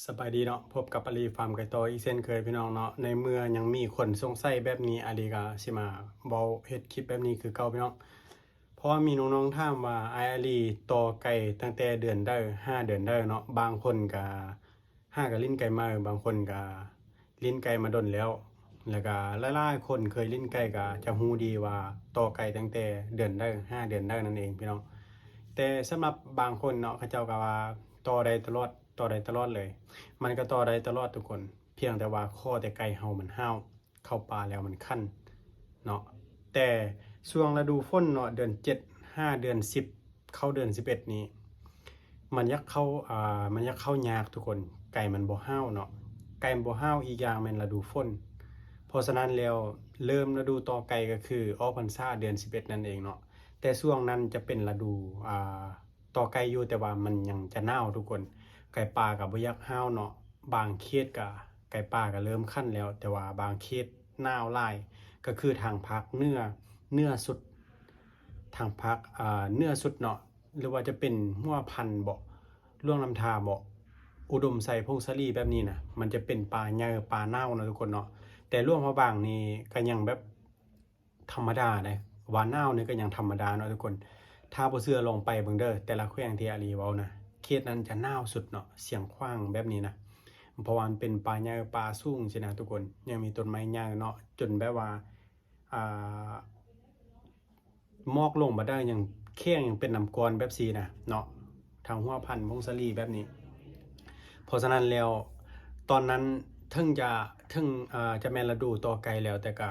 ສະບາຍດີເນາະ, ພົບກັບອາລີຟາມໄກ່ຕໍ່ອີກເຊັ່ນເຄີຍພີ່ນ້ອງເນາະ. ໃນເມື່ອຍັງມີຄົນສົງໄສແບບນີ້ ອາລີກໍຊິມາເວົ້າເຮັດຄລິບແບບນີ້ຄືເກົ່າພີ່ນ້ອງ. ເພາະວ່າມີນ້ອງໆຖາມວ່າ ອ້າຍອາລີຕໍ່ໄກ່ຕັ້ງແຕ່ເດືອນໃດ ຫາເດືອນໃດເນາະ. ບາງຄົນກໍຫາກໍຫຼິ້ນໄກ່ໃໝ່, ບາງຄົນກໍຫຼິ້ນໄກ່ມາດົນແລ້ວ. ແລ້ວກໍຫຼາຍໆຄົນເຄີຍຫຼິ້ນໄກ່ກໍຈະຮູ້ດີວ່າຕໍ່ໄກ່ຕັ້ງແຕ່ເດືອນໃດ ຫາເດືອນໃດນັ້ນເອງພີ່ນ້ອງ. ແຕ່ສຳລັບບາງຄົນເນາະ ເຂົາເຈົ້າກໍວ່າຕໍ່ໄດ້ຕະຫຼອດ ຕໍ່ໄດ້ຕະຫຼອດເລີຍ. ມັນກໍຕໍ່ໄດ້ຕະຫຼອດທຸກຄົນ, ພຽງແຕ່ວ່າຂໍແຕ່ໄກ່ເຮົາມັນຫ້າວ, ເຂົ້າປ່າແລ້ວມັນຄັນເນາະ. ແຕ່ຊ່ວງລະດູຝົນເນາະ ເດືອນເຈັດ ຫາເດືອນສິບ ເຂົ້າເດືອນສິບເອັດນີ້ ມັນຢາກເຂົ້າ ອ່າ ມັນຢາກເຂົ້າຍາກທຸກຄົນ, ໄກ່ມັນບໍ່ຫ້າວເນາະ, ໄກ່ມັນບໍ່ຫ້າວ, ອີກຢ່າງແມ່ນລະດູຝົນ. ເພາະສະນັ້ນແລ້ວ ເລີ່ມລະດູຕໍ່ໄກ່ກໍຄືອອກພັນສາເດືອນສິບເອັດນັ້ນເອງເນາະ. ແຕ່ຊ່ວງນັ້ນຈະເປັນລະດູ ອ່າ ຕໍ່ໄກ່ຢູ່ ແຕ່ວ່າມັນຍັງຈະໜາວທຸກຄົນ. ໄກ່ປ່າກໍບໍ່ຢາກຫ້າວເນາະ, ບາງເຂດກໍໄກ່ປ່າກໍເລີ່ມຄັນແລ້ວ, ແຕ່ວ່າບາງເຂດໜາວຫຼາຍ ກໍຄືທາງພາກເໜືອ ເໜືອສຸດ ທາງພາກ ອ່າ ເໜືອສຸດເນາະ, ຫຼືວ່າຈະເປັນຫົວພັນບໍ ຫຼວງນ້ຳທາບໍ ອຸດົມໄຊ ຜົ້ງສາລີ ແບບນີ້ນະ, ມັນຈະເປັນປ່າໃຫຍ່ ປ່າໜາວເນາະທຸກຄົນເນາະ. ແຕ່ຫຼວງພະບາງນີ້ກໍຍັງແບບ ທຳມະດາເດ້, ວ່າໜາວນີ້ກໍຍັງທຳມະດາເນາະທຸກຄົນ. ຖ້າບໍ່ເຊື່ອລອງໄປເບິ່ງເດີ, ແຕ່ລະແຂວງທີ່ອາລີເວົ້ານະ ເຂດນັ້ນຈະໜາວສຸດເນາະ, ຊຽງຂວາງແບບນີ້ນະ, ເພາະວ່າມັນເປັນປ່າໃຫຍ່ປ່າສູງຊີ້ນະທຸກຄົນ. ຍັງມີຕົ້ນໄມ້ໃຫຍ່ເນາະ, ຈົນແບບວ່າ ອ່າ ໝອກລົງບໍ່ໄດ້ ຍັງແຂງ ຍັງເປັນນ້ຳກ້ອນແບບຊີ້ນະເນາະ, ທາງຫົວພັນ ຜົ້ງສາລີ ແບບນີ້. ເພາະສະນັ້ນແລ້ວ ຕອນນັ້ນເຖິງຈະ ເຖິງ ເອີ ຈະແມ່ນລະດູຕໍ່ໄກ່ແລ້ວ, ແຕ່ກະ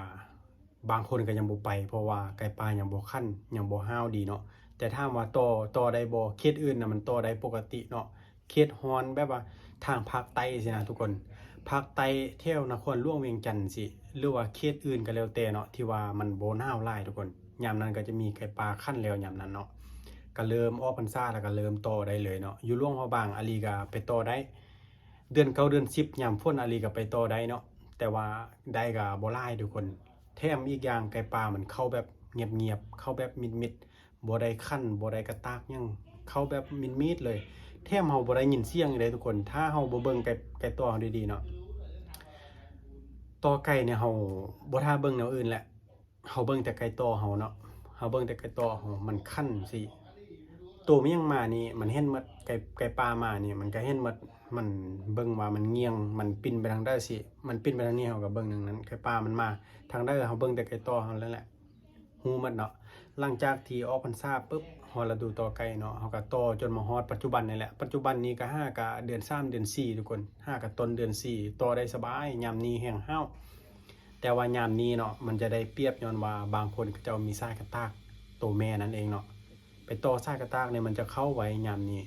ບາງຄົນກໍຍັງບໍ່ໄປ ເພາະວ່າໄກ່ປ່າຍັງບໍ່ຂັນ ຍັງບໍ່ຫ້າວດີເນາະ. ແຕ່ຖາມວ່າຕໍ່ ຕໍ່ໄດ້ບໍ່? ເຂດອື່ນນະມັນຕໍ່ໄດ້ປົກກະຕິເນາະ, ເຂດຮ້ອນແບບວ່າທາງພາກໃຕ້ຊີ້ນະທຸກຄົນ, ພາກໃຕ້ແຖວນະຄອນຫຼວງວຽງຈັນຊີ້ ຫຼືວ່າເຂດອື່ນກໍແລ້ວແຕ່ເນາະ ທີ່ວ່າມັນບໍ່ໜາວຫຼາຍທຸກຄົນ, ຍາມນັ້ນກໍຈະມີໄກ່ປ່າຂັນແລ້ວຍາມນັ້ນເນາະ, ກໍເລີ່ມອອກພັນສາແລ້ວກໍເລີ່ມຕໍ່ໄດ້ເລີຍເນາະ. ຢູ່ຫຼວງພະບາງອາລີກໍໄປຕໍ່ໄດ້ ເດືອນເກົ້າເດືອນສິບ ຍາມຝົນອາລີກໍໄປຕໍ່ໄດ້ເນາະ, ແຕ່ວ່າໄດ້ກໍບໍ່ຫຼາຍທຸກຄົນ. ແຖມອີກຢ່າງໄກ່ປ່າມັນເຂົ້າແບບງຽບໆ ເຂົ້າແບບມິດໆ, ບໍ່ໄດ້ຂັນ ບໍ່ໄດ້ກະຕາກຫຍັງ, ເຂົ້າແບບມິດໆເລີຍ. ແຖມເຮົາບໍ່ໄດ້ຍິນສຽງອີກເດ້ທຸກຄົນ, ຖ້າເຮົາບໍ່ເບິ່ງໄກ່ ໄກ່ຕໍ່ເຮົາດີໆເນາະ. ຕໍ່ໄກ່ນີ້ເຮົາບໍ່ຖ້າເບິ່ງແນວອື່ນແຫຼະ, ເຮົາເບິ່ງແຕ່ໄກ່ຕໍ່ເຮົາເນາະ, ເຮົາເບິ່ງແຕ່ໄກ່ຕໍ່ເຮົາ ມັນຂັນຊີ້. ໂຕມີຫຍັງມານີ້ມັນເຫັນໝົດ, ໄກ່ ໄກ່ປ່າມານີ້ມັນກໍເຫັນໝົດ, ມັນເບິ່ງວ່າມັນງ່ຽງ ມັນປິ່ນໄປທາງໃດຊີ້, ມັນປິ່ນໄປທາງນີ້ເຮົາກໍເບິ່ງທາງນັ້ນ, ໄກ່ປ່າມັນມາທາງໃດ ເຮົາເບິ່ງແຕ່ໄກ່ຕໍ່ເຮົານັ້ນແຫຼະ ຮູ້ໝົດເນາະ. ຫຼັງຈາກທີ່ອອກພັນສາປຶບ ຮອດລະດູຕໍ່ໄກ່ເນາະ, ເຮົາກໍຕໍ່ຈົນມາຮອດປັດຈຸບັນນີ້ແຫຼະ. ປັດຈຸບັນນີ້ກໍຫາກະເດືອນສາມເດືອນສີ່ທຸກຄົນ, ຫາກະຕົ້ນເດືອນສີ່ ຕໍ່ໄດ້ສະບາຍ, ຍາມນີ້ແຮງຫ້າວ. ແຕ່ວ່າຍາມນີ້ເນາະ ມັນຈະໄດ້ປຽບ ຍ້ອນວ່າບາງຄົນເຂົາເຈົ້າມີສາຍກະຕາກໂຕແມ່ນັ້ນເອງເນາະ, ໄປຕໍ່ສາຍກະຕາກນີ້ມັນຈະເຂົ້າໄວຍາມນີ້.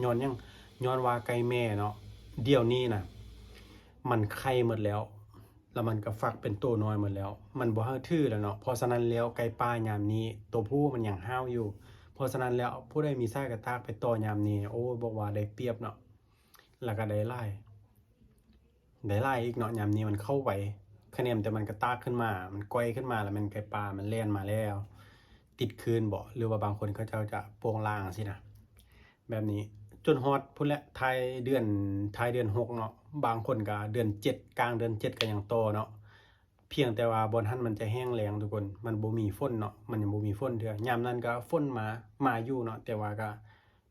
ຍ້ອນຫຍັງ? ຍ້ອນວ່າໄກ່ແມ່ເນາະ ດຽວນີ້ນະ ມັນໄຂ່ໝົດແລ້ວ ແລ້ວມັນກໍຟັກເປັນໂຕນ້ອຍໝົດແລ້ວ, ມັນບໍ່ໃຫ້ຖືແລ້ວເນາະ. ເພາະສະນັ້ນແລ້ວ ໄກ່ປ່າຍາມນີ້ໂຕຜູ້ມັນຍັງຫ້າວຢູ່. ເພາະສະນັ້ນແລ້ວ ຜູ້ໃດມີສາຍກະຕາກໄປຕໍ່ຍາມນີ້ ໂອ້ ບອກວ່າໄດ້ປຽບເນາະ, ແລ້ວກໍໄດ້ຫຼາຍ ໄດ້ຫຼາຍອີກເນາະ. ຍາມນີ້ມັນເຂົ້າໄວ, ຄະແນນແຕ່ມັນກະຕາກຂຶ້ນມາ ມັນກ້ອຍຂຶ້ນມາ ແລ້ວແມ່ນໄກ່ປ່າມັນແລ່ນມາແລ້ວ ຕິດຄືນບໍ ຫຼືວ່າບາງຄົນເຂົາເຈົ້າຈະໂປ່ງລາງຊີ້ນະ. ແບບນີ້ຈົນຮອດພຸ້ນແຫຼະ ທ້າຍເດືອນ ທ້າຍເດືອນຫົກເນາະ, ບາງຄົນກໍເດືອນເຈັດ ກາງເດືອນເຈັດກໍຍັງຕໍ່ເນາະ. ພຽງແຕ່ວ່າບ່ອນຫັ້ນມັນຈະແຫ້ງແລ້ງທຸກຄົນ, ມັນບໍ່ມີຝົນເນາະ, ມັນຍັງບໍ່ມີຝົນເທື່ອ. ຍາມນັ້ນກໍຝົນມາ ມາຢູ່ເນາະ, ແຕ່ວ່າກໍ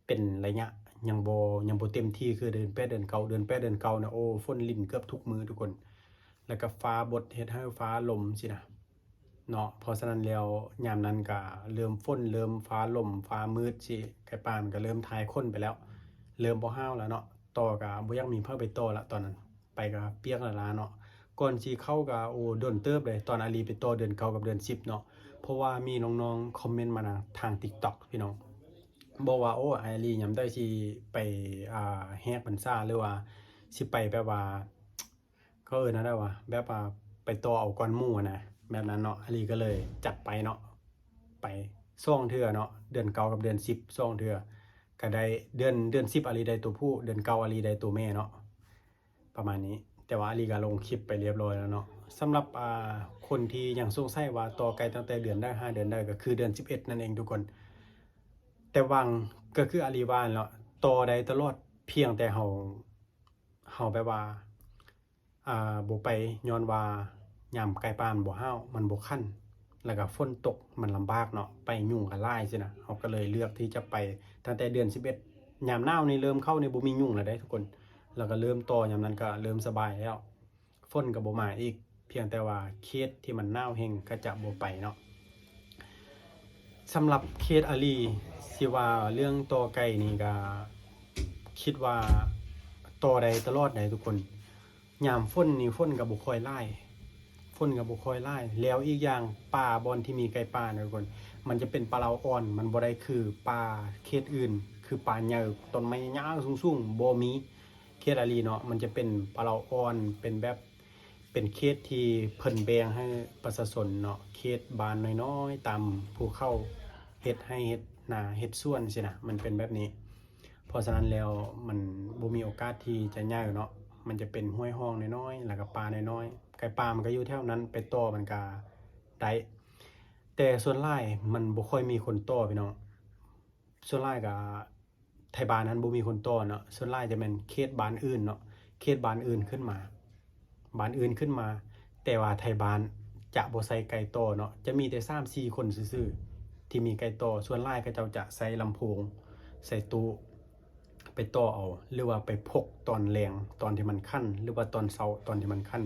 ເປັນໄລຍະ ຍັງບໍ່ ຍັງບໍ່ເຕັມທີ່ຄືເດືອນແປດເດືອນເກົ້າ. ເດືອນແປດເດືອນເກົ້ານະ ໂອ້ ຝົນລິນເກືອບທຸກມື້ທຸກຄົນ, ແລ້ວກໍຟ້າບົດ ເຮັດໃຫ້ຟ້າລົມຊີ້ນະ ເນາະ. ເພາະສະນັ້ນແລ້ວ ຍາມນັ້ນກະເລີ່ມຝົນ ເລີ່ມຟ້າລົມ ຟ້າມືດຊີ້, ໄກ່ປ່າມັນກະເລີ່ມຖ່າຍຂົນໄປແລ້ວ ເລີ່ມບໍ່ຫ້າວແລ້ວເນາະ. ຕໍ່ກະບໍ່ຢາກມີໃຜໄປຕໍ່ລະ ຕອນນັ້ນໄປກະປຽກລ້າໆເນາະ. ກ່ອນຊິເຂົ້າກະ ໂອ້ ດົນເຕີບເລີຍ, ຕອນອາລີໄປຕໍ່ເດືອນເກົ້າກັບເດືອນສິບເນາະ. ເພາະວ່າມີນ້ອງໆຄອມເມັນມານະ ທາງຕິກຕັອກພີ່ນ້ອງ ບອກວ່າ ໂອ້ ອາລີຍາມໃດຊິໄປ ອ່າ ແຫກພັນສາ ຫຼືວ່າຊິໄປແບບວ່າ ເຂົາເອີ້ນແນວໃດວະ ແບບວ່າໄປຕໍ່ເອົາກ່ອນໝູ່ນະ ແບບນັ້ນເນາະ. ອາລີກໍເລີຍຈັດໄປເນາະ, ໄປສອງເທື່ອເນາະ, ເດືອນເກົ້າກັບເດືອນສິບ ສອງເທື່ອ. ກໍໄດ້ເດືອນ ເດືອນສິບອາລີໄດ້ໂຕຜູ້, ເດືອນເກົ້າອາລີໄດ້ໂຕແມ່ເນາະ ປະມານນີ້. ແຕ່ວ່າອາລີກໍລົງຄລິບໄປລຽບຮ້ອຍແລ້ວເນາະ. ສຳລັບ ອ່າ ຄົນທີ່ຍັງສົງໄສວ່າຕໍ່ໄກ່ຕັ້ງແຕ່ເດືອນໃດ ຫາເດືອນໃດ ກໍຄືເດືອນສິບເອັດນັ້ນເອງທຸກຄົນ. ແຕ່ຫວັງ ກໍຄືອາລີວ່ານັ້ນເນາະ, ຕໍ່ໄດ້ຕະຫຼອດ ພຽງແຕ່ເຮົາ ເຮົາແບບວ່າ ອ່າ ບໍ່ໄປ ຍ້ອນວ່າຍາມໄກ່ປ່າມັນບໍ່ຮ້າວ ມັນບໍ່ຄັນ ແລ້ວກໍຝົນຕົກມັນລຳບາກເນາະ ໄປຍຸງກໍຫຼາຍຊີ້ນະ. ເຮົາກໍເລີຍເລືອກທີ່ຈະໄປຕັ້ງແຕ່ເດືອນສິບເອັດ ຍາມໜາວນີ້ເລີ່ມເຂົ້ານີ້ບໍ່ມີຍຸງແລ້ວເດ້ທຸກຄົນ ແລ້ວກໍເລີ່ມຕໍ່ຍາມນັ້ນກໍເລີ່ມສະບາຍແລ້ວ ຝົນກໍບໍ່ມາອີກ ພຽງແຕ່ວ່າເຂດທີ່ມັນໜາວແຮງກໍຈະບໍ່ໄປເນາະ. ສຳລັບເຂດອາລີ ຊິວ່າເລື່ອງຕໍ່ໄກ່ນີ້ກໍຄິດວ່າຕໍ່ໄດ້ຕະຫຼອດໄດ໋ທຸກຄົນ. ຍາມຝົນນີ້ຝົນກໍບໍ່ຄ່ອຍຫຼາຍ ຝົນກໍບໍ່ຄ່ອຍຫຼາຍ ແລ້ວອີກຢ່າງປ່າບ່ອນທີ່ມີໄກ່ປ່ານະທຸກຄົນ ມັນຈະເປັນປ່າເຫຼົ່າອ່ອນ ມັນບໍ່ໄດ້ຄືປ່າເຂດອື່ນ ຄືປ່າໃຫຍ່ ຕົ້ນໄມ້ຍາວສູງໆ ບໍ່ມີ. ເຂດອາລີເນາະ ມັນຈະເປັນປ່າເຫຼົ່າອ່ອນ ເປັນແບບ ເປັນເຂດທີ່ເພິ່ນແບ່ງໃຫ້ປະຊາຊົນເນາະ ເຂດບ້ານນ້ອຍໆ ຕາມພູເຂົາ ເຮັດໄຮ່ເຮັດນາເຮັດສວນຊີ້ນະ ມັນເປັນແບບນີ້. ເພາະສະນັ້ນແລ້ວມັນບໍ່ມີໂອກາດທີ່ຈະໃຫຍ່ເນາະ ມັນຈະເປັນຫ້ວຍຮ່ອງນ້ອຍໆ ແລ້ວກໍປ່ານ້ອຍໆ ໄກ່ປ່າມັນກໍຢູ່ແຖວນັ້ນ ໄປຕໍ່ມັນກໍໄດ້ ແຕ່ສ່ວນຫຼາຍມັນບໍ່ຄ່ອຍມີຄົນຕໍ່ພີ່ນ້ອງ. ສ່ວນຫຼາຍກໍໄທບ້ານຫັ້ນບໍ່ມີຄົນຕໍ່ເນາະ ສ່ວນຫຼາຍຈະແມ່ນເຂດບ້ານອື່ນເນາະ ເຂດບ້ານອື່ນຂຶ້ນມາ ບ້ານອື່ນຂຶ້ນມາ ແຕ່ວ່າໄທບ້ານຈະບໍ່ໃສ່ໄກ່ຕໍ່ເນາະ ຈະມີແຕ່ສາມສີ່ຄົນຊື່ໆ ທີ່ມີໄກ່ຕໍ່ ສ່ວນຫຼາຍເຂົາເຈົ້າຈະໃສ່ລຳໂພງ ໃສ່ຕູ້ ໄປຕໍ່ເອົາ ຫຼືວ່າໄປພົກຕອນແລງ ຕອນທີ່ມັນຂັນ ຫຼືວ່າຕອນເຊົ້າຕອນທີ່ມັນຂັນ.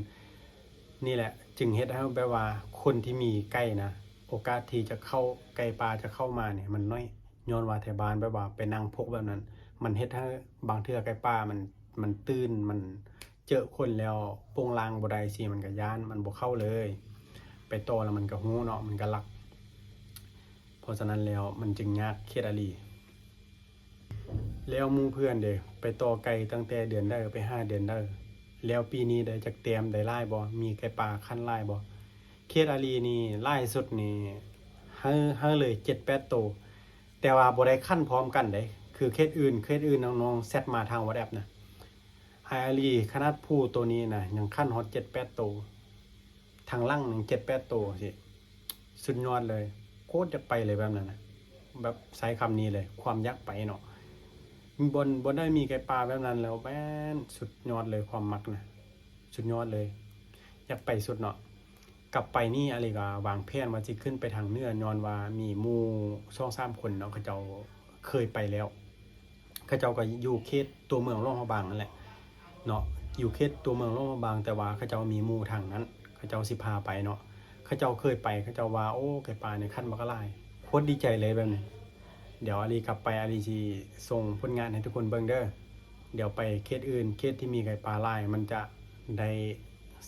ນີ້ແຫຼະຈຶ່ງເຮັດໃຫ້ແບບວ່າຄົນທີ່ມີໄກ່ນະ ໂອກາດທີ່ຈະເຂົ້າ ໄກ່ປ່າຈະເຂົ້າມານີ້ມັນໜ້ອຍ ຍ້ອນວ່າໄທບ້ານແບບວ່າໄປນັ່ງພົກແບບນັ້ນ ມັນເຮັດໃຫ້ບາງເທື່ອໄກ່ປ່າມັນ ມັນຕື່ນ ມັນເຈີຄົນແລ້ວໂປງລາງບໍ່ໄດ້ຊີ້ ມັນກໍຢ້ານ ມັນບໍ່ເຂົ້າເລີຍ ໄປຕໍ່ແລ້ວມັນກໍຮູ້ເນາະ ມັນກໍລັກ. ເພາະສະນັ້ນແລ້ວມັນຈຶ່ງຍາກເຂດອາລີ. ແລ້ວໝູ່ເພື່ອນເດ ໄປຕໍ່ໄກ່ຕັ້ງແຕ່ເດືອນໃດ ໄປຫາເດືອນໃດ ແລ້ວປີນີ້ໄດ້ຈັກແຕ້ມ ໄດ້ຫຼາຍບໍ່ ມີໄກ່ປ່າຂັນຫຼາຍບໍ່? ເຂດອາລີນີ້ຫຼາຍສຸດນີ້ໃຫ້ ໃຫ້ເລີຍເຈັດແປດໂຕ ແຕ່ວ່າບໍ່ໄດ້ຂັນພ້ອມກັນເດ້ ຄືເຂດອື່ນ ເຂດອື່ນນ້ອງໆແຊັດມາທາງ WhatsApp ນະ ໃຫ້ອາລີ ຂະໜາດຜູ້ໂຕນີ້ນະ ຍັງຂັນຮອດເຈັດແປດໂຕ ທາງຫຼັງຍັງເຈັດແປດໂຕຊີ້ ສຸດຍອດເລີຍ ໂຄດຢາກໄປເລີຍແບບນັ້ນນະ ແບບໃຊ້ຄຳນີ້ເລີຍ ຄວາມຢາກໄປເນາະ ບ່ອນ ບ່ອນໃດມີໄກ່ປ່າແບບນັ້ນແລ້ວແມ່ນສຸດຍອດເລີຍ ຄວາມມັກນະ ສຸດຍອດເລີຍ ຢາກໄປສຸດເນາະ. ກັບໄປນີ້ອາລີກໍວາງແຜນວ່າຊິຂຶ້ນໄປທາງເໜືອ ຍ້ອນວ່າມີໝູ່ສອງສາມຄົນເນາະ ເຂົາເຈົ້າເຄີຍໄປແລ້ວ ເຂົາເຈົ້າກໍຢູ່ເຂດຕົວເມືອງຫຼວງພະບາງນັ້ນແຫຼະເນາະ ຢູ່ເຂດຕົວເມືອງຫຼວງພະບາງ ແຕ່ວ່າເຂົາເຈົ້າມີໝູ່ທາງນັ້ນ ເຂົາເຈົ້າຊິພາໄປເນາະ ເຂົາເຈົ້າເຄີຍໄປ ເຂົາເຈົ້າວ່າ ໂອ້ ໄກ່ປ່ານີ້ຂັນບັກຫຼາຍ ໂຄດດີໃຈເລີຍແບບນີ້. ດຽວອາລີກັບໄປ ອາລີຊິສົ່ງຜົນງານໃຫ້ທຸກຄົນເບິ່ງເດີ ດຽວໄປເຂດອື່ນ ເຂດທີ່ມີໄກ່ປ່າຫຼາຍ ມັນຈະໄດ້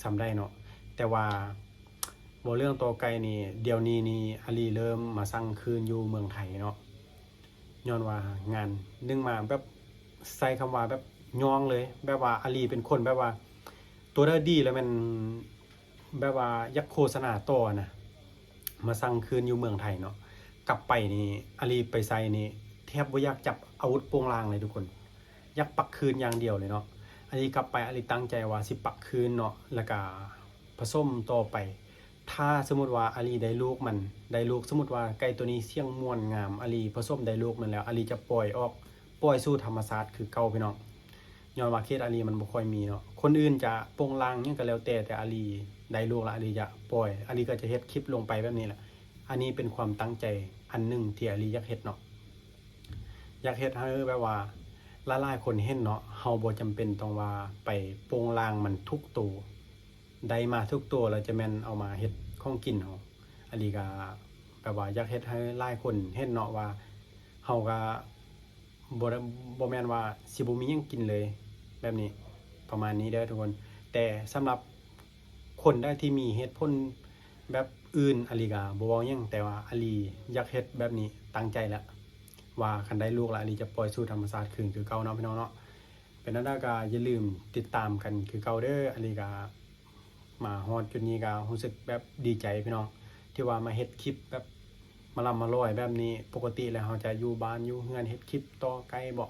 ສ່ຳໃດເນາະ ແຕ່ວ່າ ເວົ້າເລື່ອງຕໍ່ໄກ່ນີ້ ດຽວນີ້ນີ້ອາລີເລີ່ມມາສັ່ງຄືນຢູ່ເມືອງໄທເນາະ ຍ້ອນວ່າງານໜຶ່ງມາແບບ ໃຊ້ຄຳວ່າແບບຍ້ອງເລີຍ ແບບວ່າອາລີເປັນຄົນແບບວ່າ ຕົວໃດດີແລ້ວແມ່ນແບບວ່າຢາກໂຄສະນາຕໍ່ນະ ມາສັ່ງຄືນຢູ່ເມືອງໄທເນາະ. ກັບໄປນີ້ ອາລີໄປໃສນີ້ ແທບບໍ່ຢາກຈັບອາວຸດໂປງລາງເລີຍທຸກຄົນ ຢາກປັກຄືນຢ່າງດຽວເລີຍເນາະ. ອາລີກັບໄປ ອາລີຕັ້ງໃຈວ່າຊິປັກຄືນເນາະ ແລ້ວກະ ປະສົມຕໍ່ໄປ. ຖ້າສົມມຸດວ່າອາລີໄດ້ລູກມັນ ໄດ້ລູກ ສົມມຸດວ່າໄກ່ໂຕນີ້ສຽງມ່ວນງາມ ອາລີປະສົມໄດ້ລູກມັນແລ້ວ ອາລີຈະປ່ອຍອອກ ປ່ອຍສູ່ທຳມະຊາດຄືເກົ່າພີ່ນ້ອງ. ຍ້ອນວ່າເຂດອາລີມັນບໍ່ຄ່ອຍມີເນາະ ຄົນອື່ນຈະໂປງລາງຫຍັງກໍແລ້ວແຕ່ ແຕ່ອາລີໄດ້ລູກແລ້ວ ອາລີຈະປ່ອຍ ອາລີກໍຈະເຮັດຄລິບລົງໄປແບບນີ້ແຫຼະ. ອັນນີ້ເປັນຄວາມຕັ້ງໃຈອັນໜຶ່ງທີ່ອາລີຢາກເຮັດເນາະ ຢາກເຮັດໃຫ້ແບບວ່າຫຼາຍໆຄົນເຫັນເນາະ. ເຮົາບໍ່ຈຳເປັນຕ້ອງວ່າໄປໂປງລາງມັນທຸກໂຕ ໄດ້ມາທຸກຕົວແລ້ວຈະແມ່ນເອົາມາເຮັດຂອງກິນເຮົາ. ອາລີກະແບບວ່າຢາກເຮັດໃຫ້ຫຼາຍຄົນເຫັນເນາະວ່າ ເຮົາກະບໍ່ໄດ້ ບໍ່ແມ່ນວ່າຊິບໍ່ມີຫຍັງກິນເລີຍແບບນີ້ ປະມານນີ້ເດີທຸກຄົນ. ແຕ່ສຳລັບຄົນໃດທີ່ມີເຫດຜົນແບບອື່ນ ອາລີກະບໍ່ເວົ້າຫຍັງ ແຕ່ວ່າອາລີຢາກເຮັດແບບນີ້ ຕັ້ງໃຈແລ້ວວ່າຄັນໄດ້ລູກແລ້ວ ອາລີຈະປ່ອຍສູ່ທຳມະຊາດຄືນຄືເກົ່າເນາະ ພີ່ນ້ອງເນາະ. ເປັນແນວໃດກໍຢ່າລືມຕິດຕາມກັນຄືເກົ່າເດີ. ອາລີກະມາຮອດຈຸດນີ້ກະຮູ້ສຶກແບບດີໃຈພີ່ນ້ອງ ທີ່ວ່າມາເຮັດຄລິບແບບມາລຳມາລອຍແບບນີ້. ປົກກະຕິແລ້ວເຮົາຈະຢູ່ບ້ານຢູ່ເຮືອນເຮັດຄລິບຕໍ່ໄກ່ເບາະ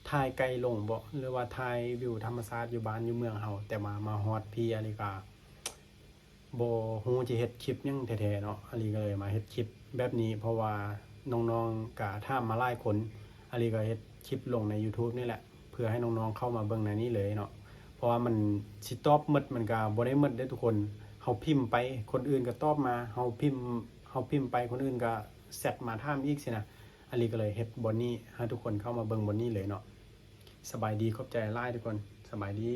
ຖ່າຍໄກ່ລົງເບາະ ຫຼືວ່າຖ່າຍວິວທຳມະຊາດຢູ່ບ້ານຢູ່ເມືອງເຮົາ ແຕ່ວ່າມາຮອດພີ້ ອາລີກະ ບໍ່ຮູ້ຈະເຮັດຄລິບຫຍັງແທ້ໆເນາະ. ອາລີກໍເລີຍມາເຮັດຄລິບແບບນີ້ ເພາະວ່ານ້ອງໆກະຖາມມາຫຼາຍຄົນ ອາລີກໍເຮັດຄລິບລົງໃນ YouTube ນີ້ແຫຼະ ເພື່ອໃຫ້ນ້ອງໆເຂົ້າມາເບິ່ງໃນນີ້ເລີຍເນາະ. ເພາະວ່າມັນຊິຕອບໝົດ ມັນກະບໍ່ໄດ້ໝົດເດ້ທຸກຄົນ. ເຮົາພິມໄປ ຄົນອື່ນກະຕອບມາ ເຮົາພິມ ເຮົາພິມໄປ ຄົນອື່ນກະແຊັດມາຖາມອີກຊີ້ນະ. ອາລີກະເລີຍເຮັດບ່ອນນີ້ ໃຫ້ທຸກຄົນເຂົ້າມາເບິ່ງບ່ອນນີ້ເລີຍເນາະ. ສະບາຍດີ ຂອບໃຈຫຼາຍໆ ທຸກຄົນ. ສະບາຍດີ.